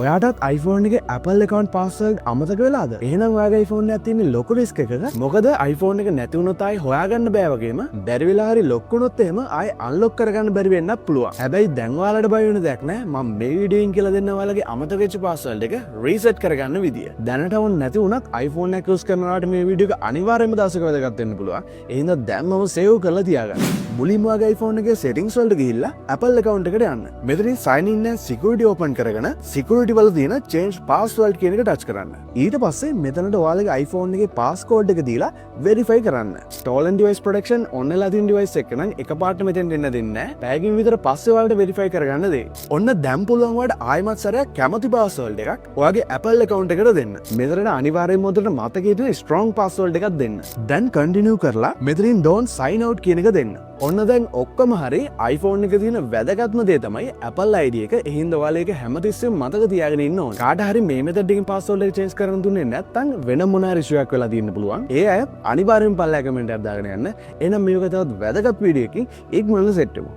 ඔයාටත් iPhone එකේ Apple account password අමතක වෙලාද? එහෙනම් ඔයාගේ iPhone එකක් තියෙන්නේ ලොකු රිස්ක් එකක. මොකද iPhone එක නැති වුණොත් ආයි හොයාගන්න බෑ වගේම බැරි වෙලා හරි ලොක් වුණොත් එහෙම ආයි අන්ලොක් කරගන්න බැරි වෙන්නත් පුළුවන්. හැබැයි දැන් ඔයාලට බය වෙන දෙයක් නෑ. මම මේ වීඩියෝ එකෙන් කියලා දෙන්න ඔයාලගේ අමතක වෙච්ච පාස්වර්ඩ් එක රීසෙට් කරගන්න විදිය. දැනට ඕන නැති වුණත් iPhone එකක් යූස් කරන ඔයාලට මේ වීඩියෝ එක අනිවාර්යයෙන්ම දවසක වැදගත් වෙන්න පුළුවන්. ඒ හින්දා දැන්මම සේව් කරලා තියාගන්න. මුලින්ම ඔයාගේ iPhone එකේ settings වලට ගිහිල්ලා Apple account එකට යන්න. මෙතනින් sign in and security open කරගෙන security වල තියෙන change password කියන එක ටච් කරන්න. ඊට පස්සේ මෙතනට ඔයාලගේ iPhone එකේ passcode එක දීලා verify කරන්න. Stolen device protection on වෙලා තියෙන device එක නම් එකපාරට මෙතෙන්ට එන්න දෙන්නේ නැහැ. පැයකින් විතර පස්සේ ඔයාලට verify කරගන්න දෙයි. ඔන්න දැන් පුළුවන් ඔයාලට ආයෙමත් සැරයක් කැමති password එකක් ඔයාගේ Apple account එකට දෙන්න. මෙතනට අනිවාර්යයෙන්ම හොඳට මතකයේ තියෙන strong password එකක් දෙන්න. දැන් continue කරලා මෙතනින් don't sign out කියන එක දෙන්න. ඔන්න දැන් ඔක්කොම හරි. iPhone එක තියෙන වැදගත්ම දේ තමයි Apple ID එක. ඒ හින්දා ඔයාලා ඒක හැමතිස්සෙම මතක තියාගෙන ඉන්න ඕනේ. කාට හරි මේ මෙතඩ් එකකින් පාස්වර්ඩ් එක චේන්ජ් කරන්න දුන්නේ නැත්නම් වෙන මොන හරි ඉෂුව එකක් වෙලා තියෙන්න පුළුවන්. ඒ අය අනිවාර්යෙන්ම පල්ලෙහා කමෙන්ට් එකක් දාගෙන යන්න. එහෙනම් මේ වගේ තවත් වැදගත් වීඩියෝ එකකින් ඉක්මනට සෙට් වෙමු.